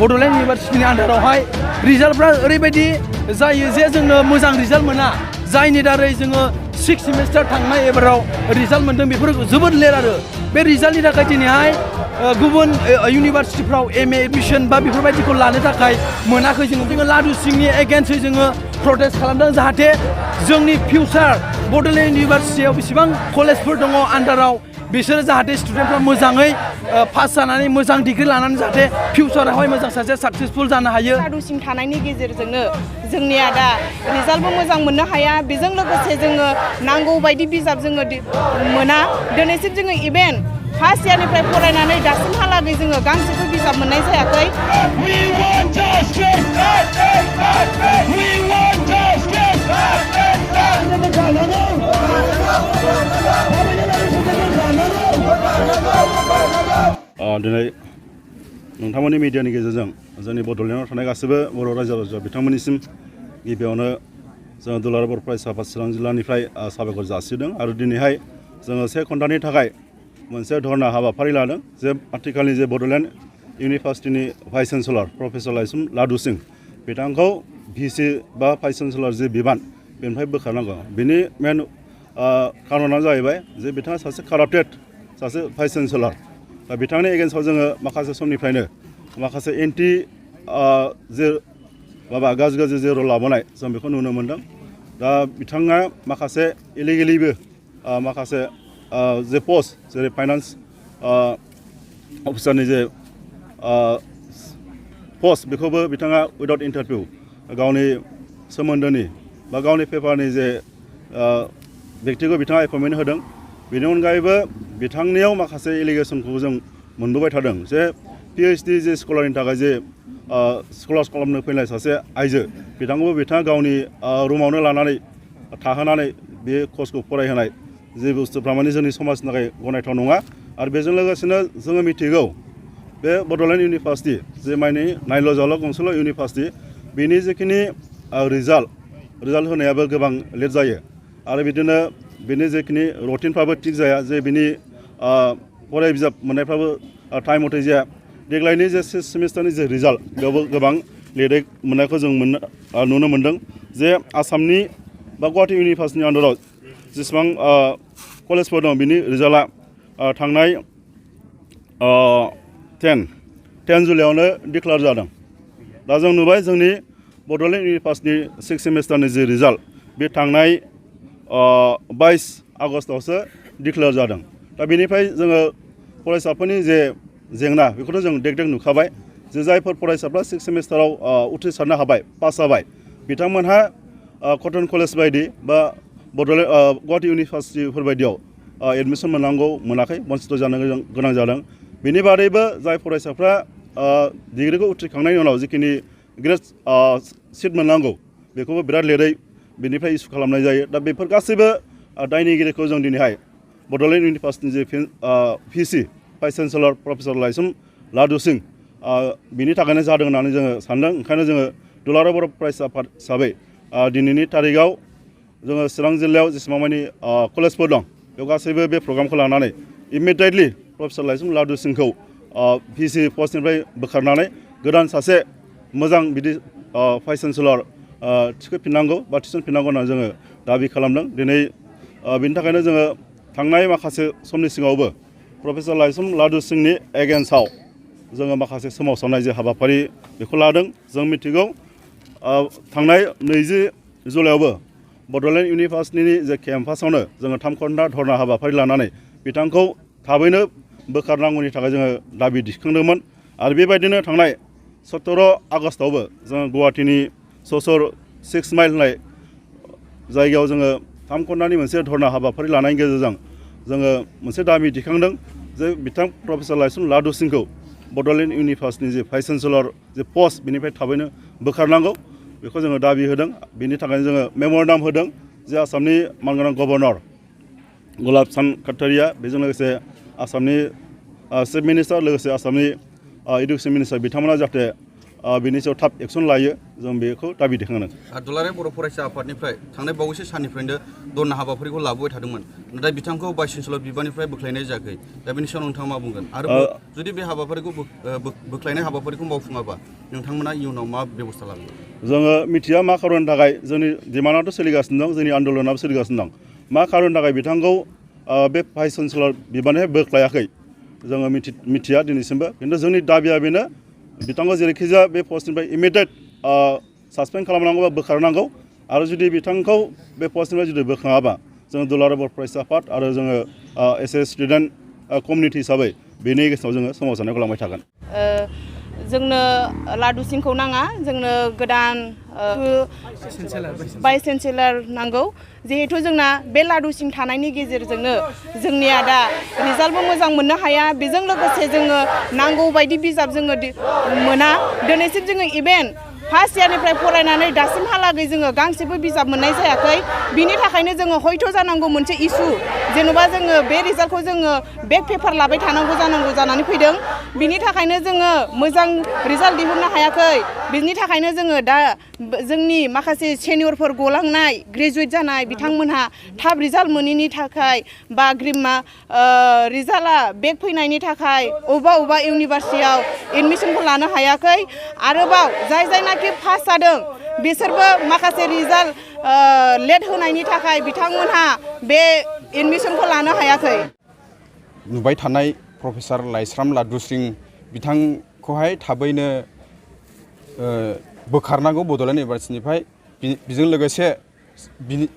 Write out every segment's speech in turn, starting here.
बड'लेण्ड इउनिभारसिटिनि आन्दारावहाय रिजाल्टफ्रा ओरैबायदि जायो जे जोङो मोजां रिजाल्ट मोना जायनि दारै जोङो 6 सेमिस्टार थांनाय एबाराव रिजाल्ट मोन्दों बेफोर जोबोद लेट आरो बे रिजाल्टनि थाखाय दिनैहाय गुबुन इउनिभारसिटिफ्राव एमए एडमिशन बा बेफोरबायदिखौ लानो थाखाय मोनाखै जोङो लादु सिंनि एगेन्स्टै जोङो प्रटेस्ट खालामदों जाहाथे जोंनि फिउचार बड'लेण्ड इउनिभारसिटियाव बेसेबां कलेजफोर दङ आन्दाराव बिसोरो जाहाथे स्टुडेन्टफ्रा मोजाङै पास जानानै मोजां डिग्री लानानै जाहाथे फिउचारावहाय मोजां सासे साक्सेसफुल जानो हायो लादुसिं थानायनि गेजेरजोंनो जोंनिया दा रिजाल्टबो मोजां मोननो हाया बेजों लोगोसे जोङो नांगौ बायदि बिजाब जोङो मोना दिनैसिम जोङो इभेन फार्स्ट इयारनिफ्राय फरायनानै दासिमहालागै जोङो गांसेबो बिजाब मोननाय जायाखै दिनै नोंथांमोननि मिडियानि गेजेरजों जोंनि बड'लेण्डआव थानाय गासैबो बर' रायजो राजा बिथांमोननिसिम गिबियावनो जोङो दुलाराय बर' फरायसा आफाद चिरां जिल्लानिफ्राय साबायखर जासिदों आरो दिनैहाय जोङो 1 घन्टानि थाखाय मोनसे धरना हाबाफारि लादों जे आथिखालनि जे Bodoland इउनिभारसिटिनि vice chancellor professor लाइसुम Ladusing बिथांखौ भिसि बा भाइस चेन्सेलर जे बिबान बेनिफ्राय बोखारनांगौ बिनि मेन खार'ना जाहैबाय जे बिथाङा सासे काराप्टेड सासे भाइस चेन्सेलर दा बिथांनि एगेन्स्टआव जोङो माखासे समनिफ्रायनो माखासे एन्टि जे माबा गाज्रि जे रल लाबोनाय जों बेखौ नुनो मोन्दों दा बिथाङा माखासे इलिगेलिबो माखासे जे पस्ट जेरै फाइनान्स अफिसारनि जे पस्ट बेखौबो बिथाङा उइदाउट इन्टारभिउ गावनि सोमोन्दोनि बा गावनि पेपारनि जे व्यक्तिखौ बिथाङा एपइन्टमेन्ट होदों बेनि अनगायैबो बिथांनियाव माखासे एलिगेसनखौ जों मोनबोबाय थादों जे पिएइचडि जे स्कलारनि थाखाय जे स्कलार्स खालामनो फैनाय सासे आइजो बिथांखौबो बिथाङा गावनि रुमावनो लानानै थाहोनानै बे कर्सखौ फरायहोनाय जे बुस्थुफ्रा माने जोंनि समाजनि थाखाय गनायथाव नङा आरो बेजों लोगोसेनो जोङो मिथिगौ बे बड'लेण्ड इउनिभारसिटि जे माने नायल' जाल' गंसेल' इउनिभारसिटि बेनि जिखिनि रिजाल्ट होनायाबो गोबां लेट जायो आरो बिदिनो बेनि जेखिनि रुटिनफ्राबो थिग जाया जे बिनि फराय बिजाब मोननायफ्राबो टाइम मथे जाया देग्लायनि जे 6 सेमिस्टारनि जे रिजाल्ट बेयावबो गोबां लेटै मोननायखौ जों नुनो मोन्दों जे आसामनि बा गुवाहाटि इउनिभारसिटिनि आन्दाराव जेसेबां कलेजफोर दं बिनि रिजाल्टआ थांनाय 10 जुलाइआवनो डिक्लेयार जादों दा जों नुबाय जोंनि बड'लेण्ड इउनिभारसिटिनि 6 सेमिस्टारनि जे रिजाल्ट बे थांनाय 22 आगस्टआवसो डिक्लेयार जादों दा बेनिफ्राय जोङो फरायसाफोरनि जे जेंना बेखौथ' जों देख नुखाबाय जे जायफोर फरायसाफ्रा 6 सेमिस्टाराव उथ्रिसारनो हाबाय पास जाबाय बिथांमोनहा कटन कलेज बायदि बा बड'लेण्ड गुवाहाटि इउनिभारसिटिफोर बायदियाव एडमिसन मोनाखै बन्सित जानो गोनां जादों बेनि बादैबो जाय फरायसाफ्रा डिग्रिखौ उथ्रिखांनायनि उनाव जिखिनि ग्रेड सिट मोननांगौ बेखौबो बिराद लेटै बेनिफ्राय इसु खालामनाय जायो दा बेफोर गासैबो दायनिगिरिखौ जों दिनैहाय बड'लेण्ड इउनिभारसिटिनि जे भिसि भाइस चेन्सेलर प्रफेसर लाइसुम लादुसिं बिनि थाखायनो जादों होननानै जोङो सान्दों ओंखायनो जोङो दुलाराय बर' फरायसा आफाद हिसाबै दिनैनि थारिखआव जोङो चिरां जिल्लायाव जेसेबां मानि कलेजफोर दं बेयाव गासैबो बे प्रग्रामखौ लानानै इमिडियेटलि प्रफेसर लाइसुम लादुसिंखौ भिसि पस्टनिफ्राय बोखारनानै गोदान सासे मोजां बिदि भाइस चेन्सेलर थिसनफिननांगौ होननानै जोङो दाबि खालामदों दिनै बिनि थाखायनो जोङो थांनाय माखासे समनि सिगाङावबो प्रफेसर लाइसुम लादुसिंनि एगेन्स्टआव जोङो माखासे सोमावसारनाय जे हाबाफारि बेखौ लादों जों मिथिगौ थांनाय 20 जुलाइआवबो बड'लेण्ड इउनिभारसिटिनि जे केम्पासावनो जोङो 3 घन्टा धरना हाबाफारि लानानै बिथांखौ थाबैनो बोखारनांगौनि थाखाय जोङो दाबि दिखांदोंमोन आरो बेबायदिनो थांनाय 17 आगस्टआवबो जोङो गुवाहाटीनि ससर 6 माइल होननाय जायगायाव जोङो 3 घन्टानि मोनसे धरना हाबाफारि लानायनि गेजेरजों जोङो मोनसे दाबि दिखांदों जे बिथां प्रफेसर लाइसुम लादुसिंखौ बड'लेण्ड इउनिभारसिटिनि जे भाइस चेन्सेलर जे पस्ट बेनिफ्राय थाबैनो बोखारनांगौ बेखौ जोङो दाबि होदों बिनि थाखायनो जोङो मेम'रेन्डाम होदों जे आसामनि मानगोनां गभर्नर गुलाब चान्द खाटारिया बेजों लोगोसे आसामनि चिफ मिनिस्टार लोगोसे आसामनि इडुकेसन मिनिस्टार बिथांमोना जाहाथे बिनि सायाव थाब एक्सन लायो जों बेखौ दाबि दैखांदों। दुलाराय बर' फरायसा आफादनिफ्राय थांनाय बावैसो साननिफ्रायनो धरना हाबाफारिखौ लाबोबाय थादोंमोन, नाथाय बिथांखौ भाइस चेन्सेलर बिबाननिफ्राय बोख्लायनाय जायाखै। दा बेनि सायाव नोंथाङा मा बुंगोन? आरो जुदि बे हाबाफारिखौ बोख्लायनाय हाबाफारिखौ मावफुङाबा नोंथांमोना इयुनाव मा बेबस्था लागोन? जोङो मिथिया मा खारननि थाखाय जोंनि डिमान्डआथ' सोलिगासिनो दं, जोंनि आन्दलनाबो सोलिगासिनो दं। मा खारननि थाखाय बिथांखौ बे भाइस चेन्सेलर बिबाननिफ्राय बोख्लायाखै जोङो मिथिया दिनैसिमबो। खिन्थु जोंनि दाबिया बेनो बिथांखौ जेरैखिजाया बे पस्टनिफ्राय इमिडियेट सासपेन्ड खालामनांगौ बा बोखारनांगौ। आरो जुदि बिथांखौ बे पस्टनिफ्राय जुदि बोखाङाबा जों दुलाराय बर' फरायसा आफाद आरो जोङो एस ए स्टुडेन्ट कमिउनिटि हिसाबै बेनि गेजेराव जोङो सोमावसारनायखौ लांबाय थागोन। जोंनो लादु सिंखौ नाङा, जोंनो गोदान भाइस चेन्सेलर नांगौ। जिहेथु जोंना बे लादु सिं थानायनि गेजेरजोंनो जोंनिया दा रिजाल्टबो मोजां मोननो हाया, बेजों लोगोसे जोङो नांगौ बायदि बिजाब जोङो मोना। दिनैसिम जोङो इभेन फार्स्ट इयारनिफ्राय फरायनानै दासिमहालागै जोङो गांसेबो बिजाब मोननाय जायाखै। बिनि थाखायनो जोङो हयथ' जानांगौ मोनसे इसु, जेन'बा जोङो बे रिजाल्टखौ जोङो बेक पेपार लाबाय थानांगौ जानानै फैदों। बिनि थाखायनो जोङो मोजां रिजाल्ट दिहुननो हायाखै। बिनि थाखायनो जोङो दा जोंनि माखासे सेनियरफोर गलांनाय ग्रेजुवेट जानाय बिथांमोनहा थाब रिजाल्ट मोनैनि थाखाय बा रिजाल्टआ बेक फैनायनि थाखाय अबेबा इउनिभारसिटियाव एडमिसनखौ लानो हायाखै। आरोबाव जायनाखि पास जादों बिसोरबो माखासे रिजाल्ट लेट होनायनि थाखाय बिथांमोनहा बे एडमिसनखौ लानो हायाखै। नुबाय थानाय प्रफेसार लाइस्राम लादुसिं बिथांखौहाय थाबैनो बोखारनांगौ बड'लेण्ड इउनिभारसिटिनिफ्राय। बेजों लोगोसे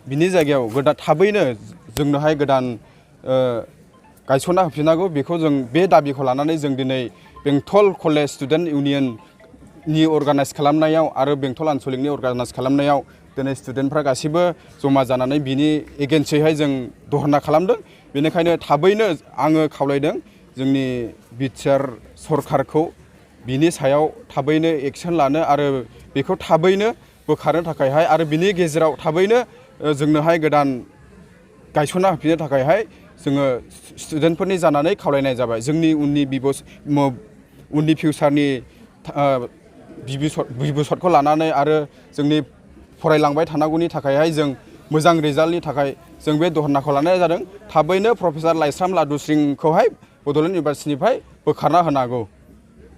बिनि जायगायाव थाबैनो जोंनोहाय गोदान गायसनना होफिननांगौ। बेखौ जों बे दाबिखौ लानानै जों दिनै बेंटल कलेज स्टुडेन्ट इउनियननि अर्गानाइज खालामनायाव आरो बेंटल आनसलिकनि अर्गानाइज खालामनायाव दिनै स्टुडेन्टफ्रा गासिबो जमा जानानै बिनि एगेन्स्टैहाय जों धरना खालामदों। बेनिखायनो थाबैनो आङो खावलायदों जोंनि बिटिआर सरकारखौ बिनि सायाव थाबैनो एक्सन लानो आरो बेखौ थाबैनो बोखारनो थाखायहाय आरो बिनि गेजेराव थाबैनो जोंनोहाय गोदान गायसनना होफिननो थाखायहाय जोङो स्टुडेन्टफोरनि जानानै खावलायनाय जाबाय। जोंनि उननि फिउचारनि बिबुसतखौ लानानै आरो जोंनि फरायलांबाय थानांगौनि थाखायहाय जों मोजां रिजाल्टनि थाखाय जों बे धरनाखौ लानाय जादों। थाबैनो प्रफेसार लाइस्राम लादुसिंखौहाय बड'लेण्ड इउनिभारसिटिनिफ्राय बोखारना होनांगौ,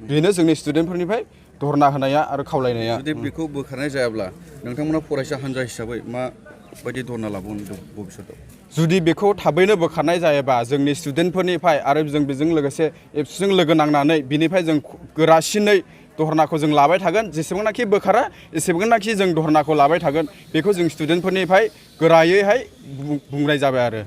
बेनो जोंनि स्टुडेन्टफोरनिफ्राय धरना होनाया आरो खावलायनाया। जुदि बेखौ बोखारनाय जायाब्ला नोंथांमोना फरायसा हान्जा हिसाबै माबायदि धरना लाबावगोन भबिष्यतआव? जुदि बेखौ थाबैनो बोखारनाय जायोबा जोंनि स्टुडेन्टफोरनिफ्राय आरो जों बेजों लोगोसे एबसुजों लोगो नांनानै बिनिफ्राय जों गोरासिनै धरनाखौ जों लाबाय थागोन। जेसेबांनाखि बोखारा एसेबांनाखि जों धरनाखौ लाबाय थागोन। बेखौ जों स्टुडेन्टफोरनिफ्राय गोरायैहाय बुंनाय जाबाय आरो।